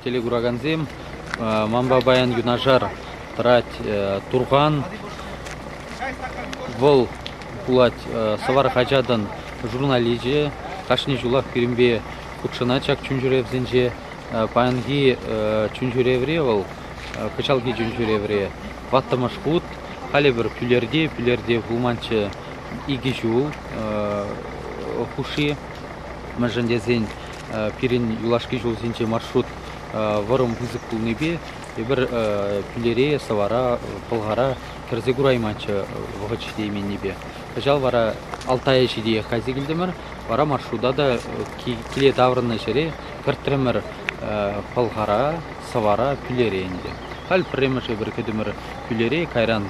Телекуракансем, манпа паян юнашар тӑрать Турхан. Вӑл пулать Сӑвар хаҫатӑн журналисчӗ. Кашни ҫулах пирӗнпе хутшӑнать ҫак чунҫӳревсенче. Паянхи чунҫӳревре вӑл, кӑҫалхи чунҫӳревре тӑваттӑмӗш хут. Халӗ пӗр Пӳлерте, Пӳлерте пулманччӗ 2 ҫул хушши. Мӗншӗн тесен пирӗн юлашки ҫулсенче маршрут вӑрӑм пысӑк пулнипе эпир Пӳлере, Сӑвара, Пӑлхара кӗрсе курайманччӗ вӑхӑт ҫитейменнипе. Кӑҫал вара Алтая ҫитиех кайса килтӗмӗр. Вара маршрута та киле таврӑннӑ ҫӗре кӗртрӗмӗр Пӑлхара, Сӑвара, Пӳлере ӗнтӗ. Халь пӗрремӗш эпир кӗтӗмӗр Пӳлере, кайран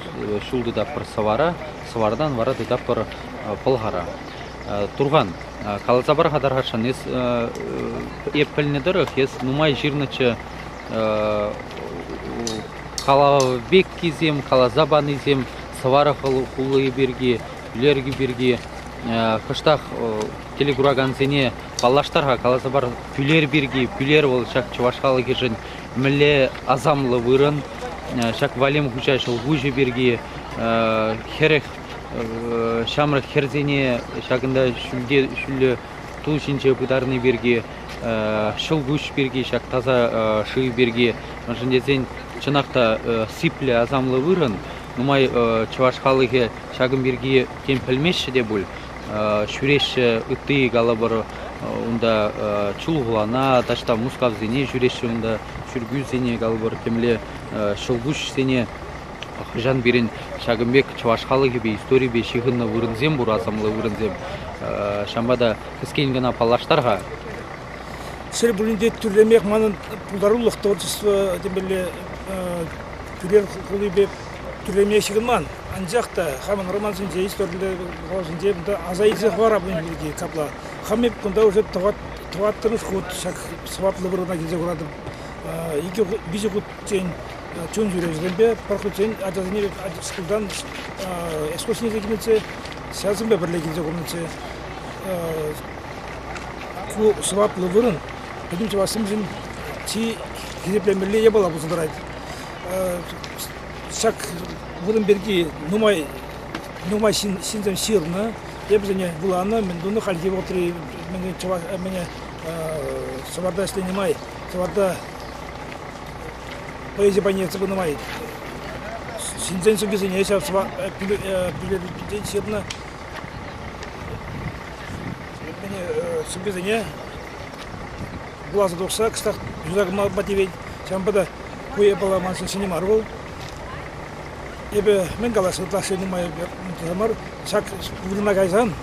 ҫул тытатпӑр Сӑвара, Сӑвартан вара тытатпӑр Пӑлхара. Турхан, каласа пар-ха тархасшӑн, эс эп пӗлнӗ тӑрӑх, эс нумай ҫырнӑччӗ калав пеккисем, каласа панисем, Сӑвар хули пирки, Пӳлерки пирки. Кӑштах телекуракансене паллаштар-ха, каласа пар Пӳлер пирки. Пӳлер вӑл ҫак чӑваш халӑхӗшӗн мӗнле асамлӑ вырӑн. Ҫак Валем хуҫа ҫӑлкуҫӗ пирки 40 ҫамрӑк хӗрсене ҫакӑнта ҫӳлте ҫӳллӗ ту ҫинче пытарни пирки, ҫӑлкуҫ пирки, ҫак таса шыв пирки, мӗншӗн тесен чӑнах та сиплӗ, асамлӑ вырӑн. Нумай чӑваш халӑхӗ ҫакӑн пирки тем пӗлмеҫҫӗ те пуль. Ҫӳреҫҫӗ ытти калӑпӑр унта Чулхулана, таҫта Мускавсене ҫӳреҫҫӗ унта, чиркӳсене калӑпӑр, темле ҫӑлкуҫсене. Хӑҫан пирӗн ҫакӑн пек чӑваш халӑхӗпе, историпе ҫыхӑннӑ вырӑнсем пур, асамлӑ вырӑнсем. Ҫавӑнпа та кӗскен кӑна паллаштар-ха. Шел пулин те, тӳрлемех манӑн пултарулӑх творчество темелле тӳрер хулипе тӳрлеме ҫыхӑнман. Анчах та хамӑн романсенче, историлле калавсенче кунта аса илсе хӑварап ун пирки капла. Хам эп кунта уже тӑваттӑмӗш хут ҫак сӑваплӑ вырӑна килсе куратӑп. Икӗ, виҫӗ хутчен чун ҫӳревсемпе пӗр хутчен ачасене шкултан экскурсине килнӗччӗ, ҫавсемпе пӗрле килсе курнӑччӗ. Ку сӑваплӑ вырӑн пӗтӗм чӑвашсемшӗн чи хисеплемелли япала пулса тӑрать. Ҫак вырӑн пирки нумай нумай ҫынсем ҫырнӑ, эпӗ вӗсене вуланӑ, мӗн тунӑ хальхи вӑхӑтри чӑваш мӗне Сӑварта ӗҫленӗ май, Сӑварта поэзи пайне ертсе пынӑ май ҫынсен сӑввисене ҫав пӳлерте ҫырнӑ сӑввисене вуласа тухса кӑштах юса кӑмӑлпа тивет. Ҫавӑнпа та ку япала маншӑн ҫӗнӗ мар вӑл. Эпӗ мӗн калас, ытлашши нумай мар. Ҫак вырӑна кайсан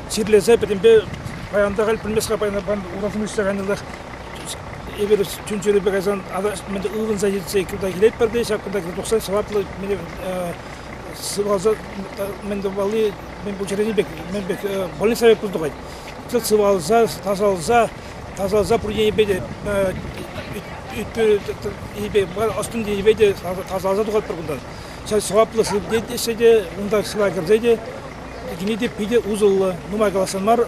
чирлесе пӗтӗмпе паян та халь пӗлмест-ха паян урасем ӳссе кайнӑлах эпир чун-чӗрепе кайсан ывӑнса ҫитсе кунта килетпӗр те ҫак кунта тухсан сӑваплӑ сывалса мӗн тумалли мӗн пулчӗрен пек мӗн пек больница пек пулса тухать. Сывалса, тасалса, тасалса пур енӗпе те ӳт-пӳ ӑс-тӑн енӗпе те тасалса тухатпӑр кунтан. Ҫав сӑваплӑ шыв теҫҫӗ те, унта шыва кӗрсе те кӗни те питӗ усӑллӑ. Нумай каласшӑн мар,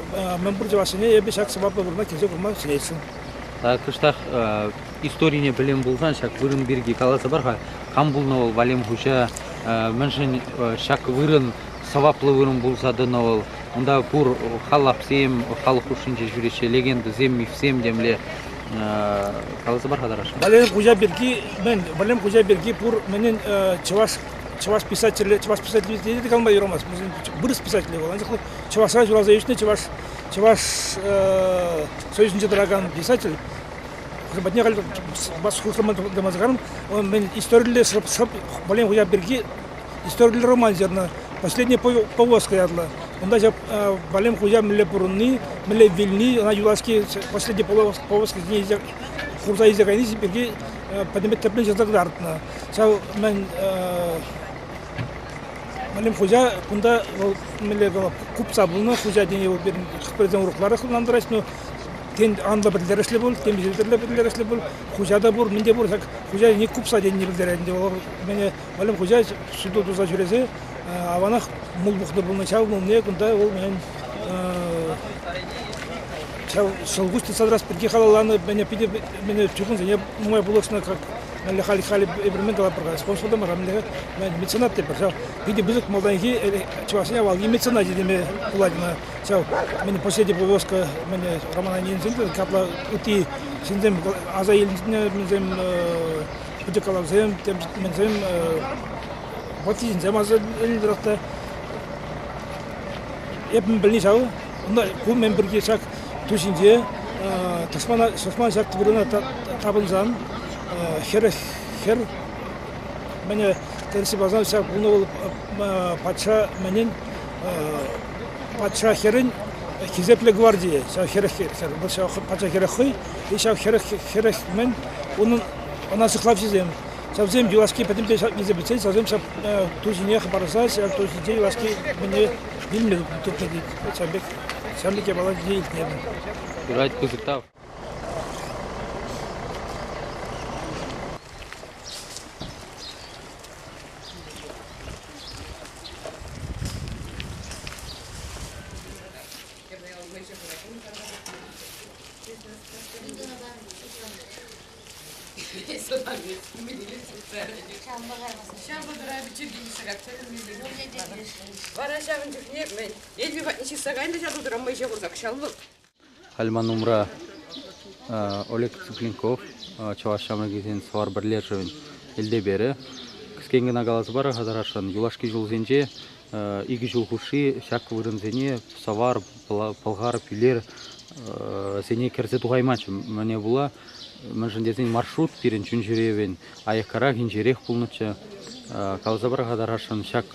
мӗнпур чӑвашсене эпӗ ҫак сӑваплӑ вырӑна килсе курма сӗнетшӗн. Кӑштах историне пӗлем пулсан ҫак вырӑн пирки каласа пар-ха. Кам пулнӑ вӑл Валем хуҫа? Мӗншӗн ҫак вырӑн сӑваплӑ вырӑн пулса тӑнӑ вӑл? Унта пур халапсем, халӑх хушшинче ҫӳреҫҫӗ, легендӑсем, мифсем темле. Каласа пар-ха тарашӑн. Валем хуҫа пирки мӗн? Валем хуҫа пирки пур мӗнӗн чӑваш чӑваш писателӗ, чӑваш писателӗ тесе те калама юрамасть. Вырӑс писателӗ вӑл. Анчах чӑвашра ҫуралса ӳснӗ чӑваш чӑваш союзӗнче тӑракан писатель патне халь шухӑшламан он мӗн историлле шӑп шӑп Валем хуҫа пирки историлле роман ҫырнӑ. Последняя повозка ятлӑ. Унта ҫав Валем хуҫа мӗнле пурӑнни, мӗнле вилни, ӑна юлашки последняя повозка хурса илсе кайни пирки пӗтӗмпе тӗплӗн ҫырса кӑтартнӑ. Ҫав мӗн Валем хуҫа кунта вӑл мӗнле купса пулнӑ, хуҫа тени вӑл пирӗн хӑш-пӗрисем урӑхларах ӑнлантараҫ, но тен анлӑ пӗлтерӗшлӗ пуль, темиҫе тӗрлӗ пӗлтерӗшлӗ пуль, хуҫа та пур, мӗн те пур, ҫак хуҫа не купса тенине пӗлтерет ӗнтӗ вӑл. Мӗне Валем хуҫа суту туса ҫӳресе аванах мул пухнӑ пулнӑ. Ҫав мулне кунта вӑл мӗн Ҫав ҫӑлкуҫ тытса тӑрас пирки халалланӑ мене питӗ мене чухӑнсене нумай пулӑшнӑ, как мӗнле халь халь эпир мӗн калатпӑр-ха, спонсор та мар, мӗнле меценат тетпӗр. Ҫав питӗ пысӑк малтанхи чӑвашсен авалхи меценачӗ теме пулать ӑна. Ҫав мӗн последняя повозка мӗн Роман Анинсем те капла ытти ҫынсем аса илнӗ мӗнсем пӗчӗк калавсем, тем мӗнсем ваттисенсем аса илнӗ та. Эп мӗн пӗлни ҫав. Унта ку мӗн пирки ҫак ту ҫинче тӑшмана тӑшман ҫак вырӑна тапӑнсан хӗрӗх хӗр мӗне тӗрӗсси пулсан ҫак пулнӑ вӑл патша мӗнӗн патша хӗрӗн хисеплӗ гвардийӗ ҫав хӗрӗх хӗр вӑл ҫав патша хӗрӗ хӑй и ҫав хӗрӗх хӗрӗх мӗн унӑн ӑна сыхлавҫисем ҫавсем юлашки пӗтӗмпе илсе пӗтсен ҫавсем ҫав ту ҫине хӑпарса ҫав ту ҫинче юлашки мӗне вилме тупнӑ тет. Ҫавӑн пек ҫавӑн пек япала илтнӗ эпӗ. Юрать, пысӑк тав. Вара ҫавӑн чухне мӗн Эльви патне ҫырса кайнӑ ҫав тутӑра мӑйҫа хурса кӑҫал вӑл. Халь ман умра Олег Цыпленков, чӑваш ҫамрӑкӗсен Сӑвар пӗрлешӗвӗн элтеперӗ. Кӗскен кӑна каласа пар-ха тарасшӑн, юлашки ҫулсенче икӗ ҫул хушши ҫак вырӑнсене Сӑвар, Пӑлхар, Пӳлер сене кӗрсе тухайманччӗ. Мӗне пула? Мӗншӗн тесен маршрут пирӗн чун-чӗревӗн аяккарах, инҫерех пулнӑччӗ. Каласа пар-ха тарасшӑн, ҫак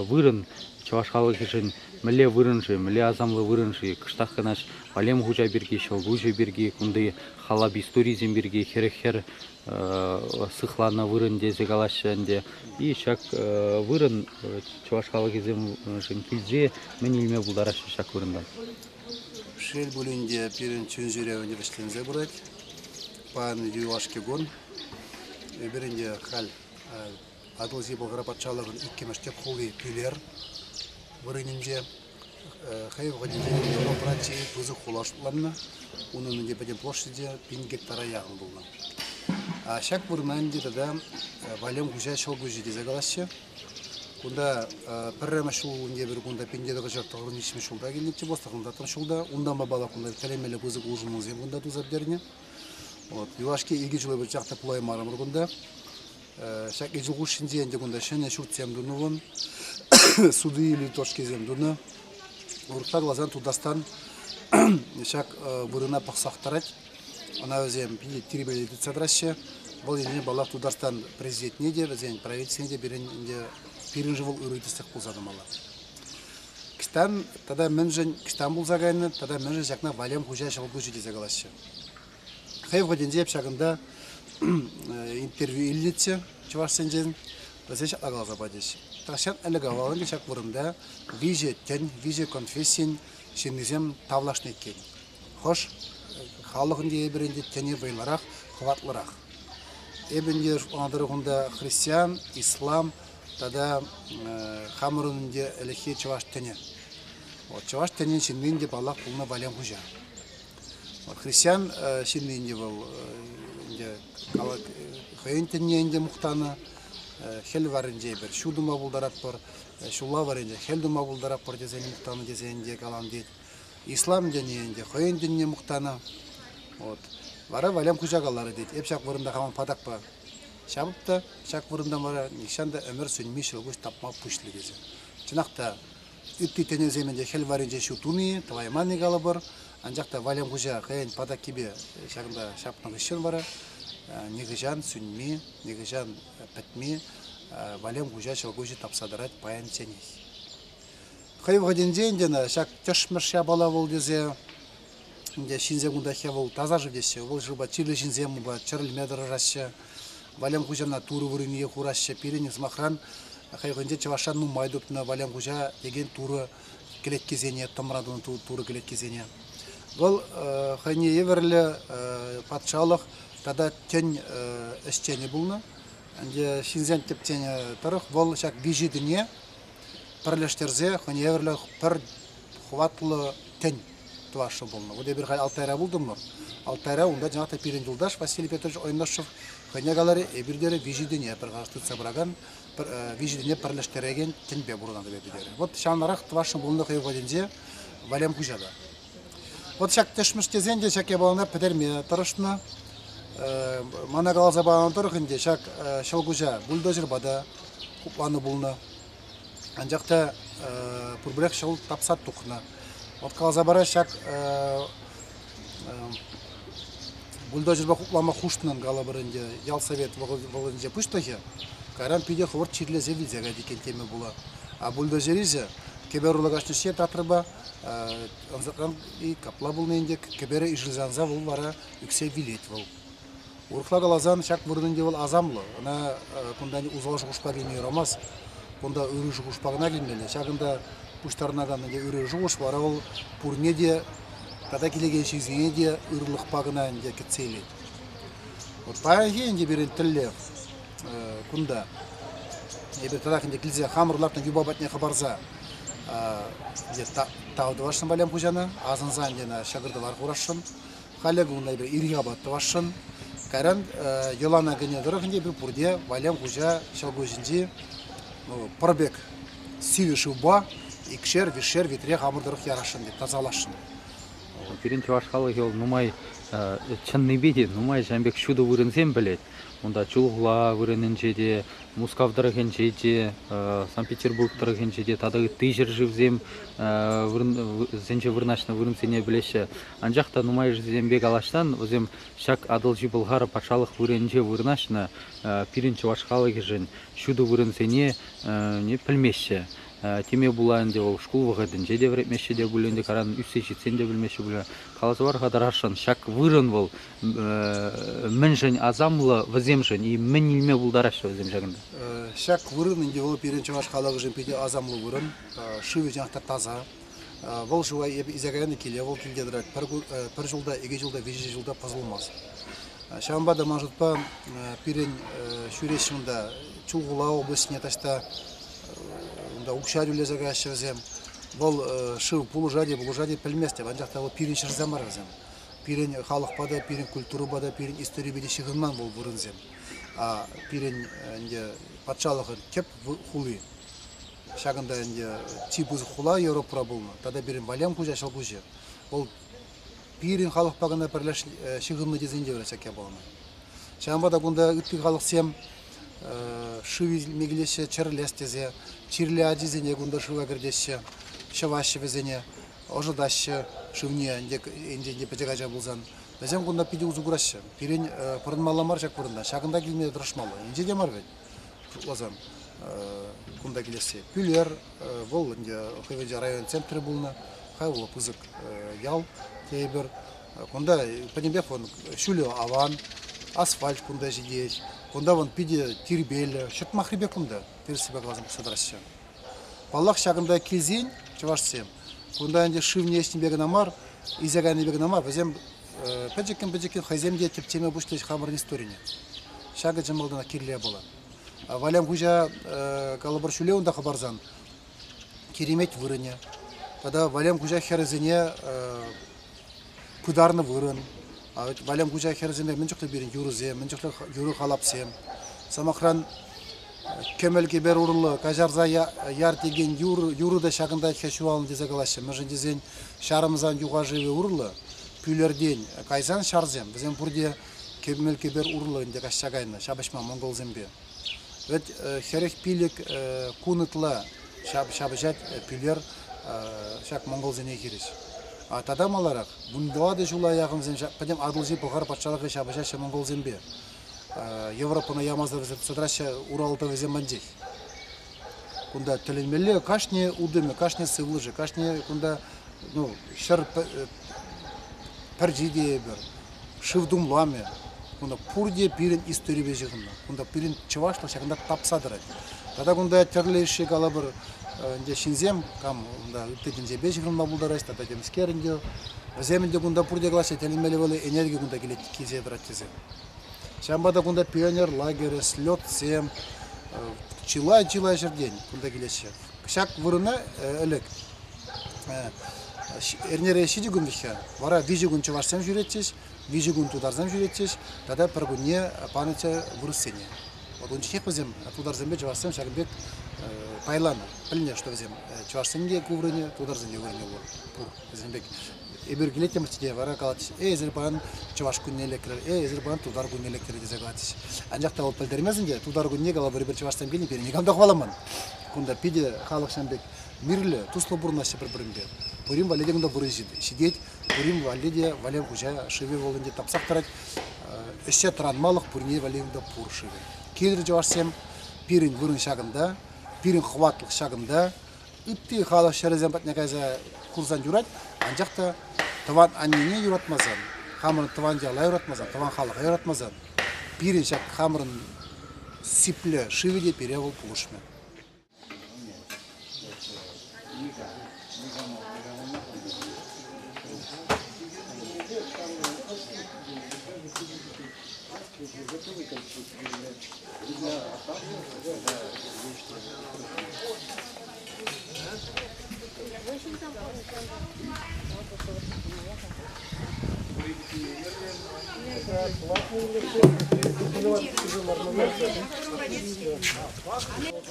вырӑн чӑваш халӑхӗшӗн мӗнле вырӑн-ши, мӗнле асамлӑ вырӑн-ши? Кӑштах кӑна Валем хуҫа пирки, ҫӑлкуҫӗ пирки, кунти халап историйӗсем пирки хӗрӗх-хӗр сыхланӑ вырӑн тесе калаҫҫӗ ӗнтӗ. И ҫак вырӑн чӑваш халӑхӗсемшӗн килсе мӗн илме пултараҫҫӗ ҫак вырӑнтан? Шел пулин те, пирӗн чун-ҫӳревӗ вӗҫленсе пырать. Паян юлашки кун. Эпир ӗнтӗ халь Атӑлҫи Пӑлхар патшалӑхӑн иккӗмӗш тӗп хули Пӳлер вырӑнӗнче. Хӑй вӑхӑтӗнче Европӑра чи пысӑк хула шутланнӑ. Унӑн ӗнтӗ пӗтӗм площадьӗ пин гектара яхӑн пулнӑ. Ҫак вырӑна ӗнтӗ тата Валем хуҫа ҫӑлкуҫӗ тесе калаҫҫӗ. Кунта пӗрремӗш ҫул ӗнтӗ эпир кунта 1993 ҫулта килнӗччӗ, тӑхӑнтаттӑм ҫулта. Унтанпа паллах кунта тӗлӗнмелле пысӑк улшӑнусем кунта туса пӗтернӗ. Вот. Юлашки икӗ ҫул эпир чах та пулаймарӑмӑр кунта. Ҫак икӗ хушшинче ӗнтӗ кунта ҫӗнӗ ҫуртсем тунӑ вӑн, суту-илӳ точкисем тунӑ. Урӑхла каласан Тутарстан ҫак вырӑна пӑхсах тӑрать. Ӑна вӗсем питӗ тирпейлӗ тытса тӑраҫҫӗ. Вӑл енне, паллах, Тутарстан президентне те, вӗсен правительствине те пирӗн ӗнтӗ пирӗншӗн вӑл ырӑ тӗслӗх пулса тӑмалла. Кӑҫтан тата мӗншӗн кӑҫтан пулса кайнӑ тата мӗншӗн ҫакна Валем хуҫа ҫӑлкуҫӗ тесе калаҫҫӗ. Хӑй вӑхӑтӗнче эп ҫакӑнта интервью илнӗччӗ чӑвашсенчен. Вӗсем ҫапла каласа пачӗҫ. Тахҫан ӗлӗк-авал ӗнтӗ ҫак вырӑнта виҫӗ тӗн, виҫӗ конфессин ҫыннисем тавлашнӑ иккен. Хӑш халӑхӑн те эпир ӗнтӗ тӗнӗ вӑйлӑрах, хӑватлӑрах. Эпӗ ӗнтӗ ӑна тӑрӑх унта христиан, ислам тата хамӑрӑн ӗнтӗ ӗлӗкхи чӑваш тӗнӗ. Вот, чӑваш тӗнӗн ҫынни ӗнтӗ, паллах, пулнӑ Валем хуҫа. Христиан ҫынни ӗнтӗ вӑл ӗнтӗ хӑйӗн тӗнне ӗнтӗ мухтанӑ. Хӗл варринче эпир ҫу тума пултаратпӑр, ҫулла варринче хӗл тума пултаратпӑр тесе мухтанӑ тесе ӗнтӗ калам тет. Ислам тӗнӗ ӗнтӗ хӑйӗн тӗнне мухтанӑ. Вот. Вара Валям хуҫа каларӗ тет, эп ҫак вырӑнта хамӑн патакпа ҫапӑп та ҫак вырӑнта вара нихҫан та ӗмӗр сӳнми ҫӑлкуҫ тапма пуҫлӗ тесе. Чӑнах та, ытти тӗнӗсем ӗнтӗ хӗл варринче ҫу туни, тӑвайманни калӑпӑр. Анчах та Валям хуҫа хӑйӗн патаккипе ҫакӑнта ҫапнӑ хыҫҫӑн вара нихӑҫан сӳнми, нихӑҫан пӗтми Валем хуҫа ҫӑлкуҫӗ тапса тӑрать паянчченех. Хӑй вӑхӑтӗнче ӗнтӗ ӑна ҫак тӗшмӗш япала вӑл тесе ӗнтӗ ҫынсем кунта вӑл таса шыв теҫҫӗ. Вӑл шывпа чирлӗ ҫынсем унпа чӗрӗлме тӑрӑшаҫҫӗ. Валем хуҫана Турӑ вырӑнне хураҫҫӗ. Пирӗн, сӑмахран, хӑй вӑхӑтӗнче чӑвашра нумай тупнӑ Валем хуҫа текен Турӑ кӗлеткисене, тӑмра тунӑ Турӑ кӗлеткисене. Вӑл хӑйне евӗрлӗ патшалӑх тата тӗн ӗҫченӗ пулнӑ. Ӗнтӗ ҫынсен тӗп тӗнӗ тӑрӑх вӑл ҫак виҫӗ тӗне пӗрлештерсе хӑйне евӗрлӗ пӗр хӑватлӑ тӗн. тӑвасшӑн пулнӑ. Вот эпир халь Алтайра пултӑмӑр. Алтайра унта чӑнах та пирӗн юлташ Василий Петрович Ойнашев хӑйне каларӗ, эпир терӗ виҫӗ тӗне пӗр харӑс тытса пыракан, виҫӗ тӗне пӗрлештерекен тӗнпе пурӑнатӑп эпӗ терӗ. Вот ҫавнарах тӑвасшӑн пулнӑ хӑй вӑхӑтӗнче Валем хуҫа та. Вот ҫак тӗшмӗш тесен те ҫак япалана пӗтерме тӑрӑшнӑ. Мана каласа панӑ тӑрӑх ӗнтӗ ҫак ҫӑлкуҫа бульдозерпа та хупланӑ пулнӑ. Анчах та пурпӗрех ҫӑл тапса тухнӑ. Вот каласа парать ҫак бульдозерпа хуплама хушнӑн калӑпӑр ӗнтӗ ял совет вӑхӑтӗнче пуҫлӑхӗ. Кайран питӗ хӑвӑрт чирлесе вилсе каять иккен теме пула. А бульдозерисӗ кӗпер урлӑ каҫнӑ татрӑпа ӑнсӑртран и капла пулнӑ ӗнтӗ кӗпере ишӗлсе анса вӑл вара ӳксе вилет вӑл. Урӑхла каласан, ҫак вырӑн ӗнтӗ вӑл асамлӑ. Ӑна кунта усал шухӑшпа килме юрамасть. Кунта ырӑ шухӑшпа кӑна килмелле. Ҫакӑнта пуҫтарӑнакан ӗнтӗ ырӑ шухӑш вара вӑл пурне те тата килекен ҫынсене те ырлӑхпа кӑна ӗнтӗ кӗтсе илет. Вот паянхи ӗнтӗ пирӗн тӗллев кунта эпир татах ӗнтӗ килсе хамӑр лартнӑ юпа патне хӑпарса тав тӑвасшӑн Валем хуҫана, асӑнса ӗнтӗ ӑна ҫӑкӑр-тӑвар хурасшӑн. Халӗ кунта эпир ирхи апат тӑвасшӑн. Кайран йӑлана кӗнӗ тӑрӑх ӗнтӗ эпир пурте Валем хуҫа ҫӑлкуҫӗнчи пӑр пек сивӗ шывпа икшер, виҫшер витре хамӑр тӑрӑх ярасшӑн тет, тасаласшӑн. Пирӗн чӑваш халӑхӗ вӑл нумай чӑннипе те нумай ҫавӑн пек ҫутӑ вырӑнсем пӗлет. Унта Чулхула вырӑнӗнче те, Мускав тӑрӑхӗнче те, Санкт-Петербург тӑрӑхӗнче те тата ытти ҫӗршывсем вырӑнсенче вырнаҫнӑ вырӑнсене пӗлеҫҫӗ. Анчах та нумайӑшӗсемпе калаҫсан вӗсем ҫак Атӑлҫи Пӑлхар патшалӑх вырӑнӗнче вырнаҫнӑ пирӗн чӑваш халӑхӗшӗн ҫутӑ вырӑнсене пӗлмеҫҫӗ. Теме пула ӗнтӗ вӑл шкул вӑхӑтӗнче те вӗрентмеҫҫӗ те пуль ӗнтӗ, каран ӳссе ҫитсен те пӗлмеҫҫӗ пуль. Каласа пар-ха тархасшӑн, ҫак вырӑн вӑл мӗншӗн асамлӑ вӗсемшӗн и мӗн илме пултараҫҫӗ вӗсем ҫакӑнта? Ҫак вырӑн ӗнтӗ вӑл пирӗн чӑваш халӑхӗшӗн питӗ асамлӑ вырӑн. Шывӗ чӑнах та таса. Вӑл шыва эп илсе кайнӑ киле вӑл килте тӑрать. Пӗр ҫулта, икӗ ҫулта, виҫӗ ҫулта пӑсӑлмасть. Ҫавӑнпа та ман шутпа пирӗн ҫӳреҫҫӗ унта Чулхула облаҫне таҫта унта укҫа тӳлесе каяҫҫӗ вӗсем. Вӑл шыв пулӑшать-и, пулӑшать-и пӗлместӗп, анчах та вӑл пирӗн ҫӗрсем мар вӗсем. Пирӗн халӑхпа та, пирӗн культурӑпа та, пирӗн историпе те ҫыхӑнман вӑл вырӑнсем. А пирӗн ӗнтӗ патшалӑхӑн тӗп хули ҫакӑнта ӗнтӗ чи пысӑк хула Европӑра пулнӑ. Тата пирӗн Валем хуҫа ҫӑлкуҫӗ. Вӑл пирӗн халӑхпа кӑна пӗрлеш ҫыхӑннӑ тесен те юрать ҫак япалана. Ҫавӑнпа та кунта ытти халӑхсем шыв илме килеҫҫӗ, чӗрӗлес тесе. Чирлӗ ачисене кунта шыва кӗртеҫҫӗ, ҫӑваҫҫӗ вӗсене, ӑшӑтаҫҫӗ шывне, енчен те пӗчӗк ача пулсан. Вӗсем кунта питӗ усӑ кураҫҫӗ. Пирӗн пӑрӑнмалла мар ҫак вырӑнта, ҫакӑнта килме тӑрӑшмалла. Инҫе те мар вӗт, шутласан кунта килесси. Пӳлер, вӑл ӗнтӗ хӑй район центрӗ пулнӑ, хай вӑл пысӑк ял тейӗпӗр. Кунта пӗтӗмпех вӑн ҫулӗ аван, асфальт кунта ҫитет. Кунта вӑн питӗ тирпейлӗ, ҫӑтмахри пек кунта, тӗрӗссипе каласан пӑхса тӑраҫҫӗ. Паллах, ҫакӑнта килсен чӑвашсем, кунта ӗнтӗ шывне ӗҫнипе кӑна мар, илсе кайнипе кӑна мар, вӗсем пӗчӗккӗн-пӗчӗккӗн хӑйсем те тӗпчеме пуҫлӗҫ хамӑрӑн историне. Ҫакӑ чӑн малтанах кирлӗ япала. Валям хуҫа калӑпӑр ҫӳле унта хӑпарсан Киремет вырӑнӗ тата Валем хуҫа хӗрӗсене пытарнӑ вырӑн. Валем хуҫа хӗрӗсемпе мӗн чухлӗ пирӗн юрӑсем, мӗн чухлӗ юрӑ-халапсем. Сӑмахран, Кӗмӗл кӗпер урлӑ каҫарса яр текен юрӑ та ҫакӑнта ҫуралнӑ тесе калаҫҫӗ. Мӗншӗн тесен Ҫарӑмсан юханшывӗ урлӑ Пӳлертен кайсан ҫарсем, вӗсем пурте Кӗмӗл кӗпер урлӑ ӗнтӗ каҫса кайнӑ ҫапӑҫма монголсемпе. Вӗт 45 кун ытла ҫапӑҫать Пӳлер ҫак монголсене хирӗҫ. А тата маларах, 14 ҫула яхӑн вӗсем пӗтӗм Атӑлҫи Пӑлхар патшалӑхӗ ҫапӑҫаҫҫӗ монголсемпе. Европӑна ямасӑр вӗсем тӑраҫҫӗ Урал тӑвӗсем патӗнчех. Кунта тӗлӗнмелле кашни утӑмӗ, кашни сывлӑшӗ, кашни кунта ну, ҫӗр пӗрчи тейӗпӗр, шыв тумламӗ. Кунта пурте пирӗн историпе ҫыхӑннӑ. Кунта пирӗн чӑвашлӑх ҫакӑнта тапса тӑрать. Тата кунта тӗрлӗ йышши калӑпӑр ӗнтӗ ҫынсем, кам унта ытти тӗнчепе ҫыхӑнма пултараҫ тата темскер ӗнтӗ. Вӗсем ӗнтӗ кунта пурте калаҫҫӗ, тӗлӗнмелле вӑл энерги кунта килет, килсе тӑрать тесе. Ҫавӑнпа та кунта пионер лагерӗ, слетсем чылай-чылай ҫӗртен кунта килеҫҫӗ. Ҫак вырӑна ӗлӗк. Эрнере 7 кун вӗт-ха. Вара 3 кун чӑвашсем ҫӳретчӗҫ, 3 кун тутарсем ҫӳретчӗҫ тата пӗр кунне панӑччӗ вырӑссене. Вот ун чухнех вӗсем тутарсемпе чӑвашсем ҫакӑн пек пайланӑ. Пӗлнӗ, что вӗсем чӑвашсен те ку вырӑнӗ, тутарсен те вырӑнӗ пур. Вӗсем пек эпир килеттӗмӗрччӗ те вара калатчӗҫ, эй, эсир паян чӑваш кунне лекрӗр, эй, эсир паян тутар кунне лекрӗр тесе калатчӗҫ. Анчах та вӑл пӗлтермест ӗнтӗ, тутар кунне калӑпӑр эпир чӑвашсем килнӗ, пире никам та хӑваламан. Кунта питӗ халӑх ҫавӑн пек мирлӗ, туслӑ пурӑнаҫҫӗ пӗр-пӗринпе. Пурин валли те кунта вырӑн ҫитет, пурин валли те Валем хуҫа шывӗ вӑл ӗнтӗ тапсах тӑрать. Ӗҫсе тӑранмалӑх пурне валли кунта пур шывӗ. Килӗр чӑвашсем, пирӗн вырӑн ҫакӑнта, пирӗн хӑватлӑх ҫакӑнта. Ытти халӑх ҫӗрӗсем патне кайса курсан юрать, анчах та тӑван аннене юратмасан, хамӑрӑн тӑван яла юратмасан, тӑван халӑха юратмасан, пирӗн ҫак хамӑрӑн сиплӗ шывӗ те пире вӑл пулӑшмӗ.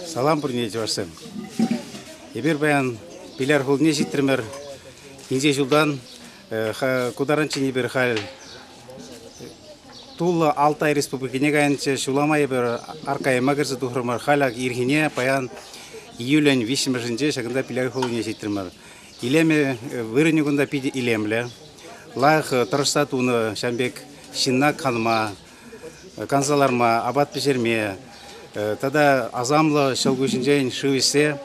Салам пурне, чӑвашсем. Эпир паян Пиляр хулине ҫитрӗмӗр. Инҫе ҫултан ку таранччен эпир халь Туллӑ Алтай Республикине кайнӑччӗ. Ҫула май эпир Аркаема кӗрсе тухрӑмӑр. Халь ак ирхине паян июлӗн виҫҫӗмӗшӗнче ҫакӑнта Пиляр хулине ҫитрӗмӗр. Илемӗ вырӑнӗ кунта питӗ илемлӗ. Лайӑх тӑрӑшса тунӑ ҫавӑн пек ҫынна канма, канса ларма, апат пӗҫерме тата асамлӑ ҫӑлкуҫӗнчен шыв ӗҫсе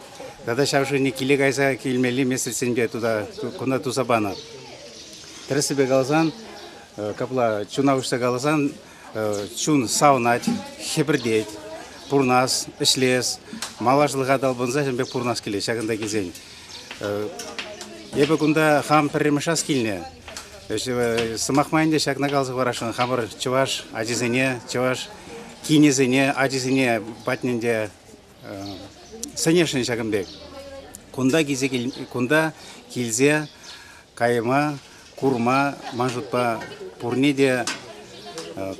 тата ҫав шывне киле кайса килмелли меслетсемпе кунта туса панӑ. Тӗрӗссипе каласан, капла чуна уҫса каласан, чун савӑнать, хӗпӗртет, пурӑнас, ӗҫлес, малашлӑха талпӑнса ҫавӑн пек пурӑнас килет ҫакӑнта килсен. Эпӗ кунта хам пӗрремӗш раз килнӗ. Сӑмах май ӗнтӗ ҫакна каласа хӑварасшӑн, хамӑр чӑваш ачисене, чӑваш кинӗсене, ачисене патне те сӗнесшӗн ҫакӑн пек. Кунта килсе кунта килсе кайма, курма, ман шутпа, пурне те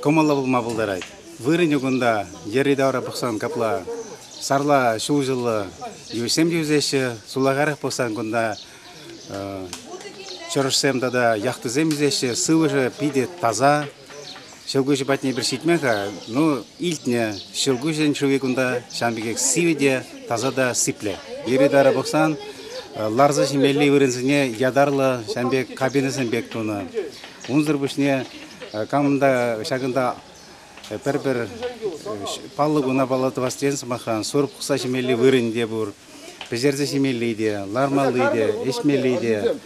кӑмӑллӑ пулма пултарать. Вырӑнӗ кунта йӗри-тавра пӑхсан капла сарла ҫулҫӑллӑ йывӑҫсем те ӳсеҫҫӗ. Сулахайрах пӑхсан кунта чӑрӑшсем тата яхтӑсем ӳсеҫҫӗ. Сывлӑшӗ питӗ таса. Ҫӑлкуҫӗ патне эпир ҫитмен-ха, ну, илтнӗ ҫӑлкуҫӗн шывӗ кунта ҫавӑн пекех сивӗ те, таса та сиплӗ. Йӗри-тавра пӑхсан ларса ҫимелли вырӑнсене ятарлӑ ҫавӑн пек кабинӑсем пек тунӑ. Унсӑр пуҫне камӑн та ҫакӑнта пӗр-пӗр паллӑ куна паллӑ тӑвас тесен, сӑмахран, сурӑх пухса ҫимелли вырӑн те пур, пӗҫерсе ҫимелли те, лармалли те, ӗҫмелли те.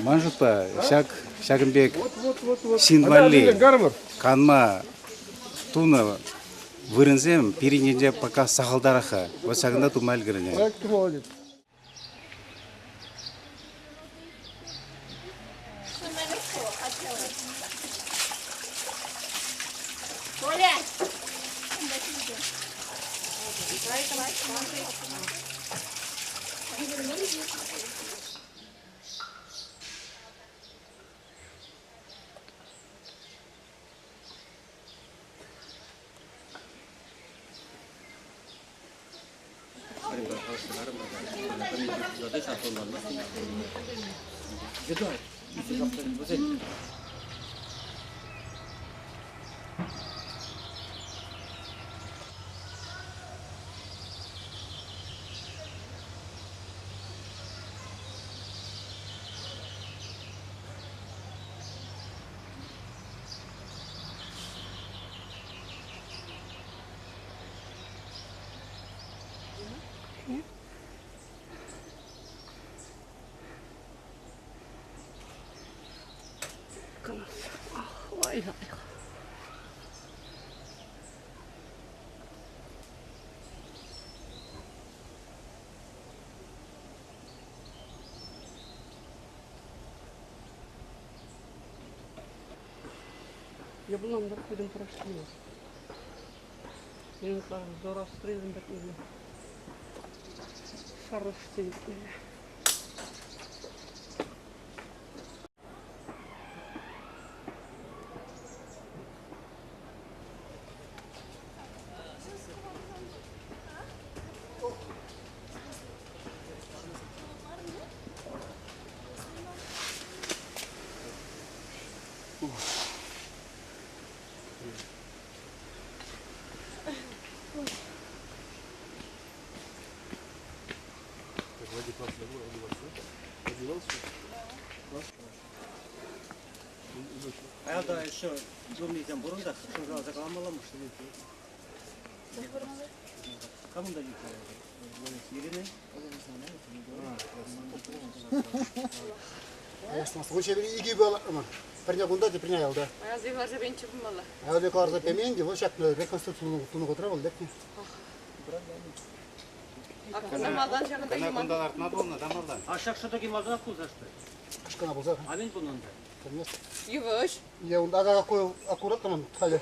Ман шутпа, ҫак ҫакӑн пек ҫын валли канма тунӑ вырӑнсем пирӗн енче пока сахалтарах-ха. Вот ҫакӑнта тума ӗлкӗрнӗ. Коля! Я была на проходим прошли. Шарашты. Аялта еще зумнисем пурӑн та шӑнкӑраса каламалла может. Кам унта Ирина? Икӗ пӗрне кунта, теприне аялта. Аялти кӑларса пенче пулмалла. Аялти кӑларса пемен те, вӑл ҫак реконструкци тунӑ вӑхӑтра вӑл лекнӗ. Акӑна малтан ҫакӑнта Кӑна юман. кунта лартма пулнӑ та малтан. А ҫак шӑтӑки малтанах пулса что? Кӑшкана пулса. А мӗн пулнӑ унта? Пӗлмест. Йывӑҫ. Е унта аккуратно ман халӗ.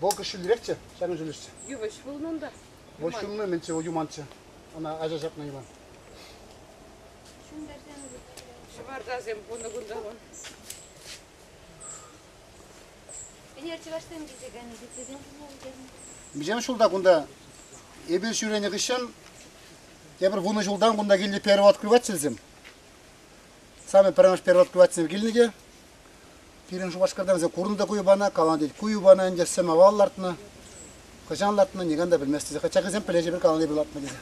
Вӑл ҫӳллӗрехчӗ, ҫакӑн ҫӳллӗшчӗ. Йывӑҫ пулнӑ унта. Вӑл ҫумнӑ мӗнччӗ, вӑл юманччӗ. Ӑна ача ҫапнӑ юман. Ҫӑмартасем пулнӑ кунта вӑл. Ӗнер чӑвашсем килсе кайнӑ теттесем пулма пӗлтернӗ. Миҫем ҫулта кунта эпир ҫӳренӗ хыҫҫӑн тепӗр 10 ҫултан кунта килнӗ первооткрывательсем. Самый пӗрремӗш первооткрывательсем килнӗ те пирӗн Шупашкарта вӗсем курнӑ та ку юпана, каланӑ тет, ку юпана ӗнтӗ сӗм авал лартнӑ, хӑҫан лартнӑ, никам та пӗлмест тесе. Хотя хӑйсем пӗлеҫҫӗ пӗр каланӑ эпир лартнӑ тесе.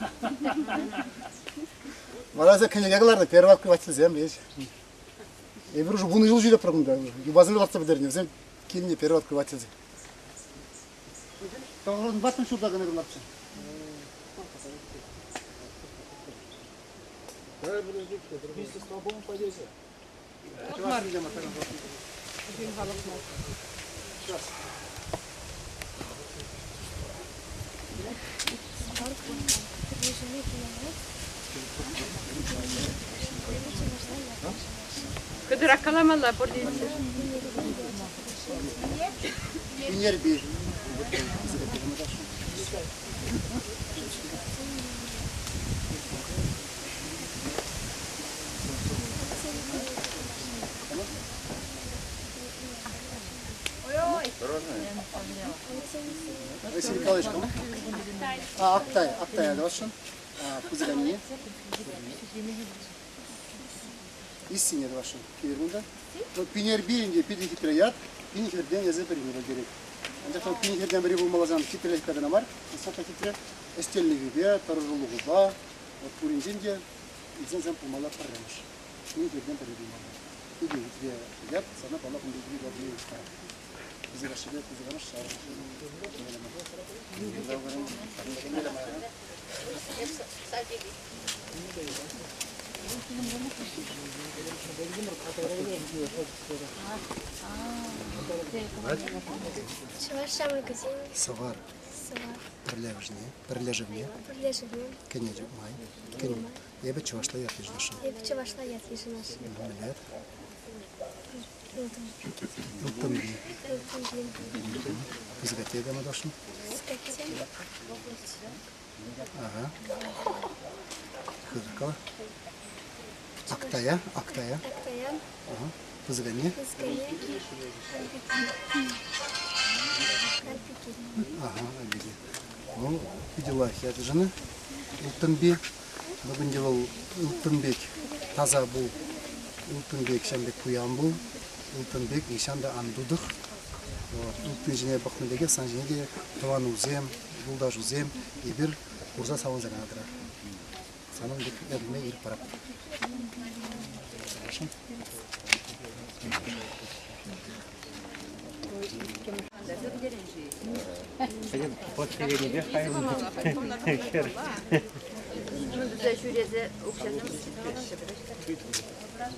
Вара вӗсем кӗнеке кӑларнӑ, первооткрывательсем, видишь. Эпир уже 10 ҫул ҫӳреппӗр кунта. Юпасем лартса пӗтернӗ. Вӗсем килнӗ первооткрывательсем. Тӑхӑрӑн ҫулта кӑна ларчӗ. Вместе с столбом пойдете. Хытӑрах каламалла пурте. Пинерпи. Василий Николаевич, кому? А, Актай, Актай Алешин. Пузыряне. Иссине вашим килер Ну, Пинерби ӗнтӗ питӗ хитре ят, пин хӗртен эсӗ пӗрине пӗлтерет. Анчах та пин хӗртен пӗри пулмалласан хитрелӗх кӑна мар, высока хитре ӗҫтенлӗхӗпе, тӑрӑшулӑхупа, вот пуринчен те илсен пулмалла пӗрремӗш. Пин хӗртен пӗри пулмалла. Питӗ хитре ят, сана паллах ун пирки Пысӑкашшипе пысӑкамӑш Чӑваш ҫамрӑкӗсен Сӑвар. Сӑвар. Пӗрлешӗвне, пӗрлешӗвне. Пӗрлешӗвне. Кӗнӗ май. Кӗнӗ. Эпӗ чӑвашла ят йышӑнасшӑн. Эпӗ чӑвашла ят йышӑнасшӑн. Мӗнле? Ылтӑнпи. Ылтӑнпи. Пысӑк атте кама тӑрӑшнӑ? Пысӑк атте. Ага. Хытӑ Актая, Актая. Актая. Ага. Пысӑк анне. Пысӑк анне. Арпики. Ага, Арпики. Ну, питӗ лайӑх ячӗ жена. Ылтӑнпи. Бүгінде вӑл ылтӑн пек таса пул, ылтӑн пек ҫам пек пуян пул, ылтӑн пек нихҫан та ан тутӑх. Вот. Ылтӑн ҫине пӑхнӑ пекех сан ҫине те тӑванусем, юлташусем эпир курса савӑнса кӑна тӑрар. Санӑн пек ӗрме ирӗк парап. Хорошо? Ҫӳресе укҫасем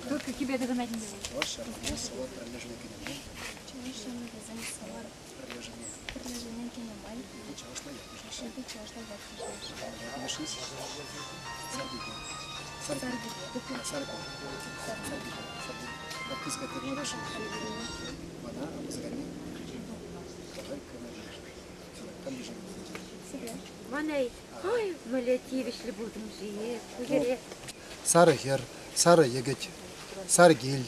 Только тебе догнать не Мана ой, мӗнле тивӗҫлӗ пултӑм-ши ку йӗре. Сарӑ хӗр, сарӑ йӗкӗт, сар кил.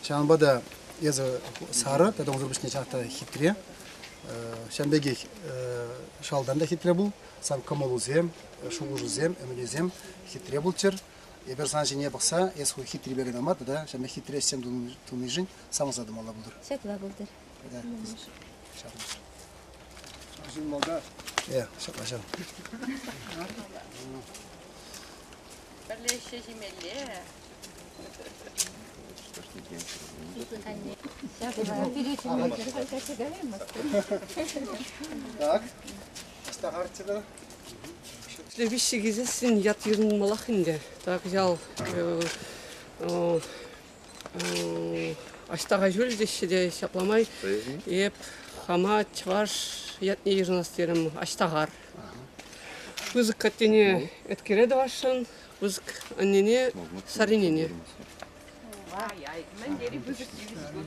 Ҫавӑнпа та эсӗ сарӑ тата унсӑр пуҫне ҫав та хитре. Ҫавӑн пекех шалтан та хитре пул. Сан кӑмӑлусем, шухӑшусем, ӗмӗтӳсем хитре пулччӑр. Эпир сан ҫине пӑхса эс ху хитрипе кӑна мар тата ҫавӑн пек хитре ӗҫсем тунишӗн савӑнса тӑмалла пултӑр. Ҫапла пултӑр. Э, ҫапла ҫав. Пӗрле ӗҫсе ҫимелле. Так, ӑста харччӗ Виҫҫӗ килсессӗн ят йышӑнмаллах ӗнтӗ. Так ял Аҫтаха ҫулӗ теҫҫӗ те ҫапла май эп хама чӑваш ятне йышӑнас терӗм, Аҫтахар. Пысӑк аттене Эткере тӑвасшӑн, пысӑк аннене Саринене. Ай-ай, мӗн тери пысӑк тивӗҫ ку.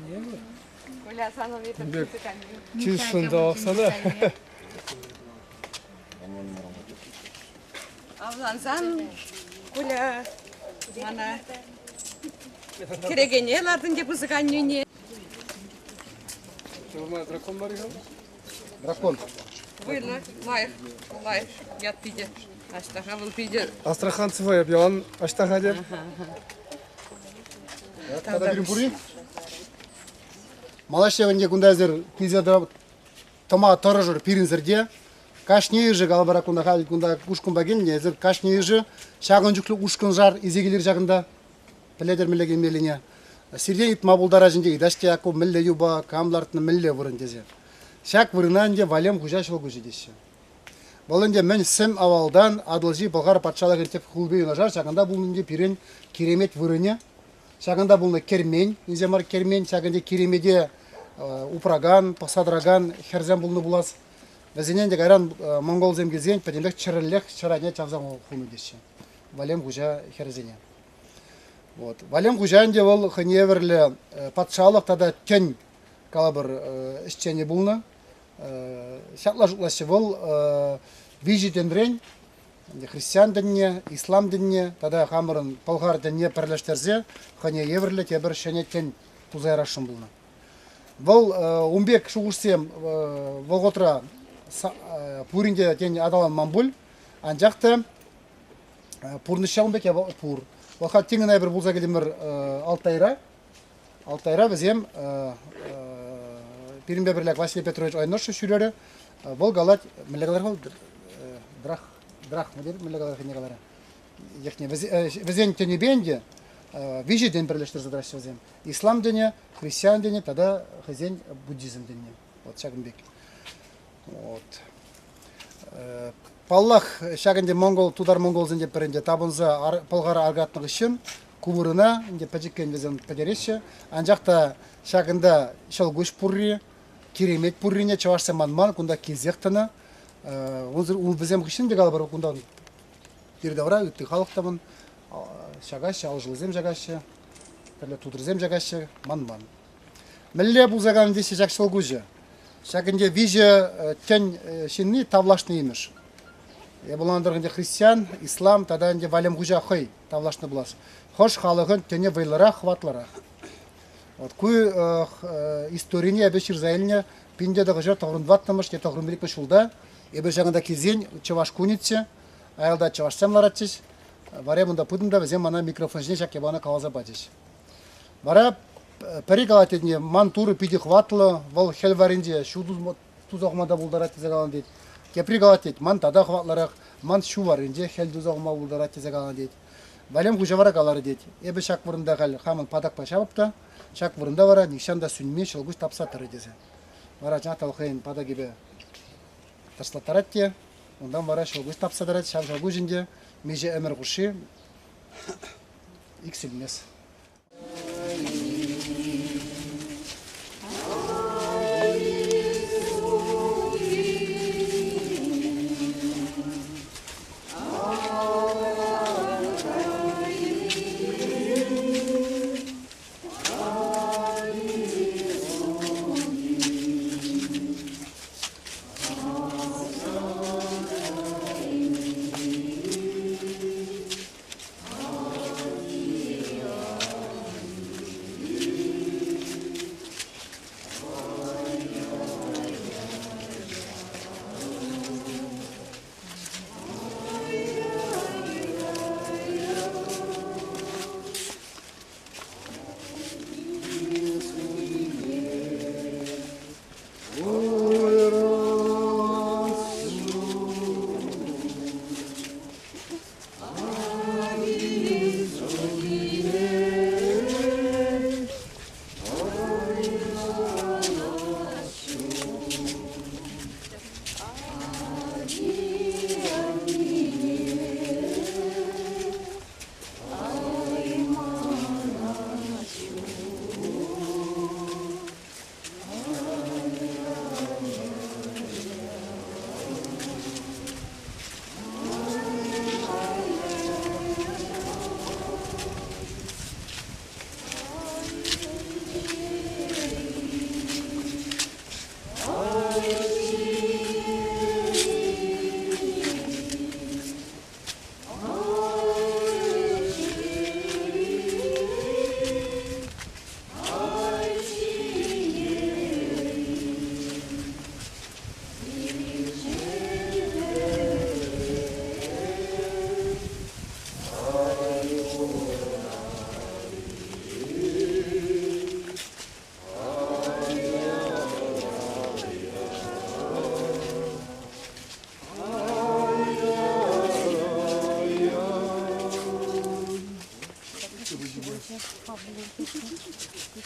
Коля, санӑн эпӗ пысӑк анне. Чысшӑн тавах сана. Авлансан Коля мана кӗрекене лартӑн те пысӑк аннӳне. Дракон мар-и-ха? Дракон. Вӑйлӑ, лайӑх, лайӑх ят питӗ. Аҫтаха вӑл питӗ. Астраханцева эп ялан Аҫтаха теп. Тата пирӗн пур-и? Малашне ӗнтӗ кунта эсир килсе тӑма тӑрӑшӑр пирӗнсӗр те. Кашнийӗшӗ калӑпӑр кунта халь кунта ушкӑнпа килнӗ, эсир кашнийӗшӗ ҫакӑн чухлӗ ушкӑншар илсе килӗр ҫакӑнта. Пӗлетӗр мӗнле килмеллине. Сиртен ыйтма пултараҫ ӗнтӗ, ыйтаҫ те ку мӗнле юпа, кам лартнӑ, мӗнле вырӑн тесе. Ҫак вырӑна ӗнтӗ Валем хуҫа ҫӑлкуҫӗ теҫҫӗ. Вӑл ӗнтӗ мӗн сӗм авалтан Атӑлҫи Пӑлхар патшалӑхӗн тӗп хулипе юнашар ҫакӑнта пулнӑ ӗнтӗ пирӗн Киремет вырӑнӗ. Ҫакӑнта пулнӑ кермен, инҫе мар кермен, ҫакӑнти Киремете упракан, пӑхса тӑракан хӗрсем пулнӑ пулас. Вӗсене ӗнтӗ кайран монголсем килсен пӗтӗмпех чӗрӗллех ҫӗр чавса хунӑ теҫҫӗ. Валем хуҫа хӗрӗсене. Вот. Валем хуҫа ӗнтӗ вӑл хӑйне евӗрлӗ патшалӑх тата тӗн, калӑпӑр, ӗҫченӗ пулнӑ. Ҫапла шутлаҫҫӗ вӑл виҫӗ тӗнрен христиан тӗнне, ислам тӗнне тата хамӑрӑн пӑлхар тӗнне пӗрлештерсе хӑйне евӗрлӗ тепӗр ҫӗнӗ тӗн туса ярасшӑн пулнӑ. Вӑл ун пек шухӑшсем вӑхӑтра пурин те тен аталанман пуль, анчах та пурнӑҫ ҫавӑн пек пур. Вӑл халь тин кӑна эпир пулса килтӗмӗр Алтайра. Алтайра вӗсем пирӗнпе пӗрле Василий Петрович Ойношев ҫӳрерӗ. Вӑл калать, мӗнле калар вӑл? Драх, драхма мӗнле калар хӑйне каларӗ. Йӑхне. Вӗсен тӗнӗпе ӗнтӗ виҫӗ тӗн пӗрлештерсе тӑраҫҫӗ вӗсем. Ислам тӗнӗ, христиан тӗнӗ тата хӑйсен буддизм тӗнне. Вот ҫакӑн пек. Вот. Паллах, ҫак ӗнтӗ монгол, тутар-монголсен те пӗр ӗнтӗ тапӑнса Пӑлхара аркатнӑ хыҫҫӑн ку вырӑна ӗнтӗ пӗчӗккӗн вӗсем пӗтереҫҫӗ. Анчах та ҫакӑнта ҫӑлкуҫ пурри, киремет пуррине чӑвашсем манман, кунта килсех тӑнӑ. Унсӑр вӗсем хыҫҫӑн те калӑпӑр, кунта йӗри-тавра ытти халӑх та мӑн ҫакаҫҫӗ, алшӑллисем ҫакаҫҫӗ, тӗрлӗ тутӑрсем ҫакаҫҫӗ, манман. Мӗнле пулса кайнӑ теҫҫӗ ҫак ҫӑлкуҫӗ? Ҫак ӗнтӗ виҫӗ тӗн ҫынни тавлашнӑ имӗш. Эпӗ ӑнлантӑр ӗнтӗ христиан, ислам тата ӗнтӗ Валем хуҫа хӑй тавлашнӑ пулас. Хӑш халӑхӑн тӗнӗ вӑйлӑрах, хӑватлӑрах. Вот ку историне эпӗ ҫырса илнӗ 1994 е 95 ҫулта. Эпӗ ҫакӑнта килсен чӑваш кунӗччӗ, аялта чӑвашсем ларатчӗҫ. Вара унта пытӑм та вӗсем мана микрофон ҫине ҫак япалана каласа пачӗҫ. Вара пӗри калать тет, ман Турӑ питӗ хӑватлӑ, вӑл хӗл варринче ҫу туса хума та пултарать тесе каланӑ тет. Тепри калать тет, ман тата хӑватлӑрах, ман ҫу варринче хӗл туса хума пултарать тесе каланӑ тет. Валем хуҫа вара каларӗ тет, эпӗ ҫак вырӑнта халь хамӑн патакпа ҫавӑп та, ҫак вырӑнта вара нихҫан та сӳнми ҫӑлкуҫ тапса тӑрӗ тесе. Вара чӑнах та вӑл хӑйӗн патакӗпе тӑрслаттарать те, унтан вара ҫӑлкуҫ тапса тӑрать, ҫав ҫӑлкуҫ ӗнтӗ миҫе ӗмӗр хушши иксӗлмест.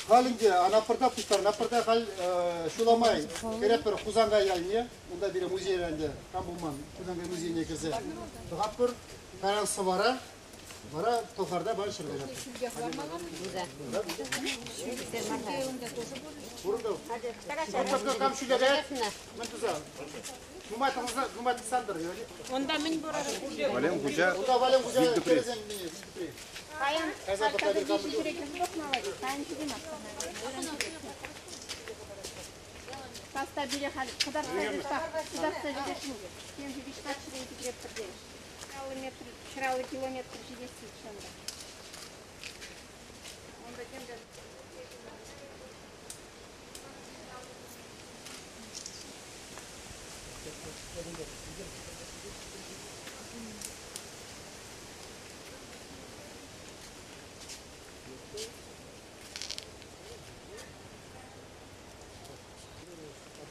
Халь ӗнтӗ Анапӑрта пуҫтарнӑ. Анапӑрта халь ҫула май кӗретпӗр Хусанкай ялне. Унта пире музейре ӗнтӗ кам пулман Хусанкай музейне кӗрсе тухатпӑр. Кайран Сӑвара, вара Пӑлхарта паян ҫӗр каҫатпӑр. Кам ҫӳле каять? Мӗн туса? Нумай тӑхӑнса, нумай тӑхсантӑр. Унта мӗн пур? Валем хуҫа Унта Валем хуҫа вилтӑпри. хӗрӗсен вилтӑпри. Паян Кайса пӑхса кам Таста бире халь кӑтартса кӑтартса ҫитершӗн. Темшӗ виҫ-тӑват ҫӗрен ҫитеретпӗр терӗҫ. 50 метр, 150 километр ҫитесси ҫавӑнта. Унта темле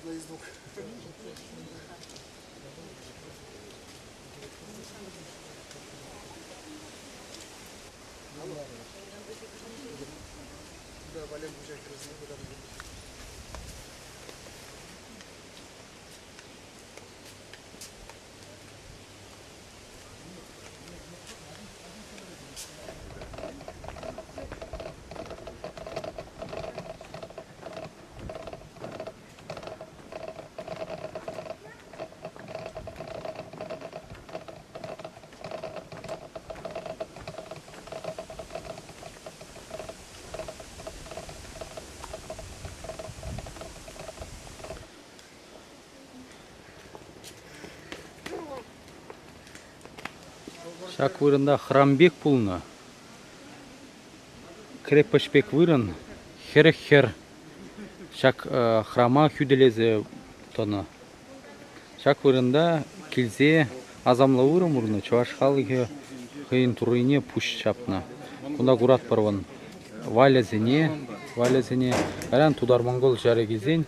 Одна из двух. Да, Валем хуҫа хӗрӗсене пытарнӑ. Ҫак вырӑнта храм пек пулнӑ. Крепоҫ пек вырӑн. 40 хӗр ҫак храма хӳтӗлесе тӑнӑ. Ҫак вырӑнта килсе асамлӑ вырӑн пурнӑ, чӑваш халӑхӗ хӑйӗн туррине пуҫ ҫапнӑ. Кунта куратпӑр вӑн Вальӑсене, Вальӑсене. Кайран тутар-монгол ҫарӗ килсен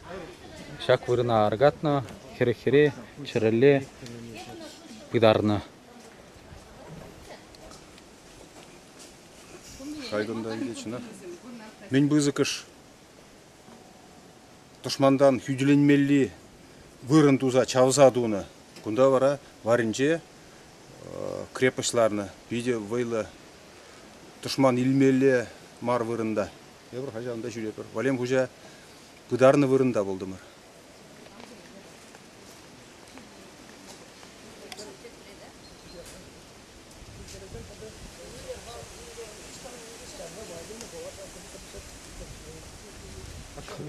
ҫак вырӑна аркатнӑ, 40 хӗре чӗрӗлле пытарнӑ. Хай кунта ӗнтӗ чӑнах. Мӗн пысӑкӑш тӑшмантан хӳтӗленмелли вырӑн туса чавса тунӑ. Кунта вара варринче крепость ларнӑ. Питӗ вӑйлӑ тӑшман илмелле мар вырӑнта. Эпир хаҫа унта ҫӳретпӗр. Валем хуҫа пытарнӑ вырӑнта пултӑмӑр.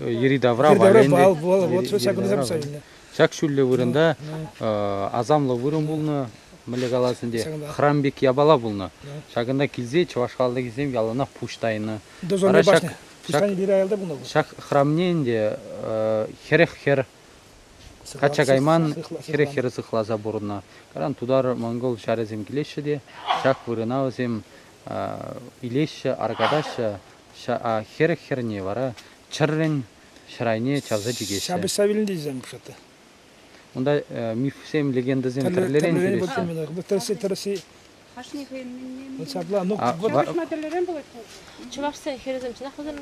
Йӗри-тавра Йӗри-тавра вал, вот ҫакӑнта сапса илнӗ. Ҫак ҫӳллӗ вырӑнта асамлӑ вырӑн пулнӑ, мӗнле калас ӗнтӗ, храм пек япала пулнӑ. Ҫакӑнта килсе чӑваш халӑхӗсем яланах пуҫ тайнӑ. Дозорный башня. Пуҫтани пире аялта пулнӑ. Ҫак храмне ӗнтӗ 40 хӗр качча кайман 40 хӗр сыхласа пурӑннӑ. Кайран тутар-монгол ҫарӗсем килеҫҫӗ те ҫак вырӑна вӗсем илеҫҫӗ, аркатаҫҫӗ. 40 хӗрне вара чӗррӗн ҫӗр айне чавса чикеҫҫӗ. Ҫапӑҫса вилнӗ тесем пушатта. Унта мифсем, легендӑсем тӗрлӗрен ҫӳреҫҫӗ. Тӗрӗсси, тӗрӗсси. Кашни хӑйӗн мӗнне. Ҫапла, ну, Ҫапӑҫма тӗрлӗрен пулать. Чӑвашсен хӗрӗсем чӑнах вӗсем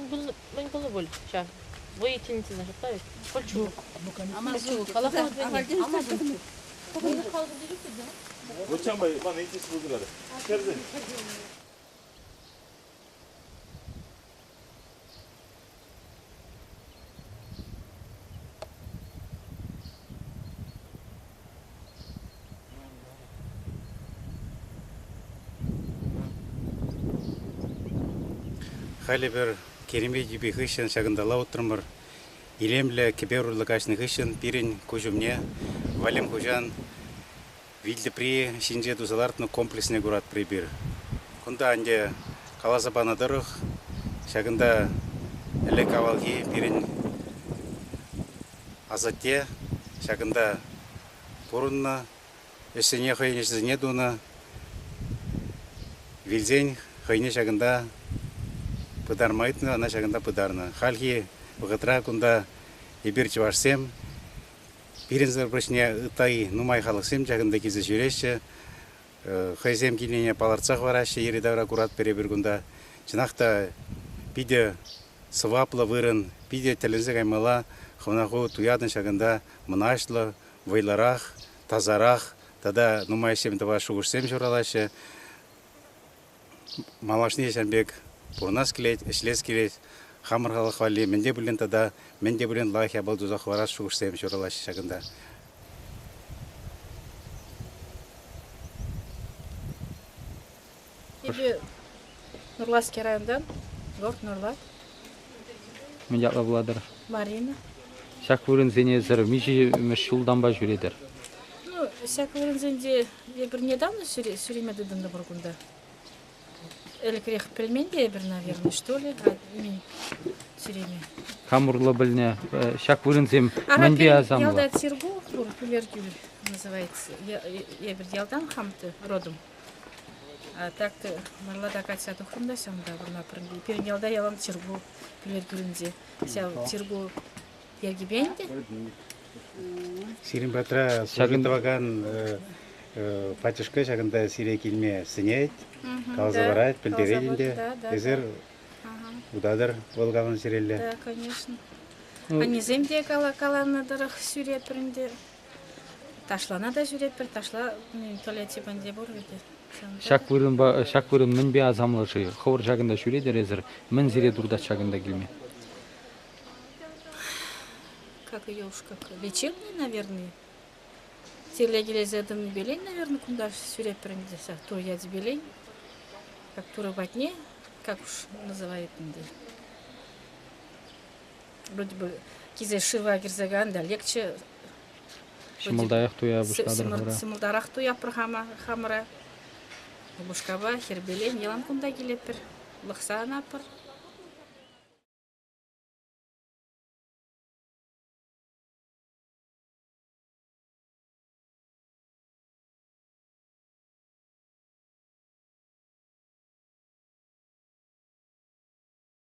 мӗн пулнӑ пуль ҫав. Воительницӑсем ҫапла ведь. Кольчуг. Кольчуг. Халӗ пӗр Кереме тӳпи хыҫҫӑн ҫакӑнталла утрӑмӑр. Илемлӗ кӗпер урлӑ каҫнӑ хыҫҫӑн пирӗн куҫ умне Валем хуҫан вилтӑпри ҫинче туса лартнӑ комплексне куратпӑр эпир. Кунта ӗнтӗ каласа панӑ тӑрӑх ҫакӑнта ӗлӗк-авалхи пирӗн асатте ҫакӑнта пурӑннӑ, ӗҫсене хӑйӗн ӗҫӗсене тунӑ. Вилсен хӑйне ҫакӑнта пытарма ыйтнӑ, ӑна ҫакӑнта пытарнӑ. Хальхи вӑхӑтра кунта эпир, чӑвашсем, пирӗнсӗр пуҫне ытти нумай халӑхсем ҫакӑнта килсе ҫӳреҫҫӗ. Хӑйсем килнине палӑртса хӑвараҫҫӗ, йӗри-тавра куратпӑр эпир кунта. Чӑнах та питӗ сӑваплӑ вырӑн, питӗ тӗлӗнсе каймалла. Хӑвна ху туятӑн ҫакӑнта мӑнаҫлӑ, вӑйлӑрах, тасарах тата нумай ӗҫсем тӑвас шухӑшсем ҫуралаҫҫӗ. Малашне ҫавӑн пек пурӑнас килет, ӗҫлес килет. Хамӑр халӑх валли мӗн те пулин тата мӗн те пулин лайӑх япала туса хӑварас шухӑшсем ҫуралаҫҫӗ ҫакӑнта. Эпӗ Нурлатский районтан, город Нурлат. Мӗн ятлӑ пулатӑр? Марина. Ҫак вырӑнсене эсӗр миҫемӗш ҫултанпа ҫӳретӗр? Ну, ҫак вырӑнсенче эпир недавно ҫӳреме тытӑнтӑмӑр кунта. Ӗлӗкрех пӗлмен те эпир, наверное, что ли, ҫӳреме. Кам урлӑ пӗлнӗ ҫак вырӑнсем мӗнпе асамлӑ? Ялта Сергу пур, Пӳлеркӳл называется. Эпир ялтан хам-то родом. А так-то Марлата качча тухрӑм та ҫавӑнта пурӑнатпӑр. Пирӗн ялта ялан чирку Пӳлеркӳлӗнче. Ҫав чирку йӗркипе ӗнтӗ. Сирӗн патра служба тӑвакан пачӑшка ҫакӑнта сире килме сӗнет, каласа парать, пӗлтерет ӗнтӗ. Эсир утатӑр вӑл калан сирелле. Да, конечно. Аннесем те каланӑ тӑрӑх ҫӳретпӗр ӗнтӗ. Ташлана та ҫӳретпӗр, ташла Тольятти панде пур вӗт. Ҫак вырӑнпа ҫак вырӑн мӗнпе асамлӑ-ши? Хӑвӑр ҫакӑнта ҫӳретӗр эсӗр. Мӗн сире туртать ҫакӑнта килме? Как ее уж как лечебный, наверное. Тирлекелесе тӑннипелен, наверное, кунта ҫӳретпӗр ӗнтӗ ҫак тур ячӗпелен. Как турӑ патне, как уж называют ӗнтӗ. Вроде бы килсе шыва кӗрсе кайсан та легче. Ҫӑмӑлтарах туя пуҫлатӑр вара. Ҫӑмӑлтарах туяппӑр хамӑра. Упӑшкапа хӗрпелен ялан кунта килетпӗр. Лӑхса анатпӑр.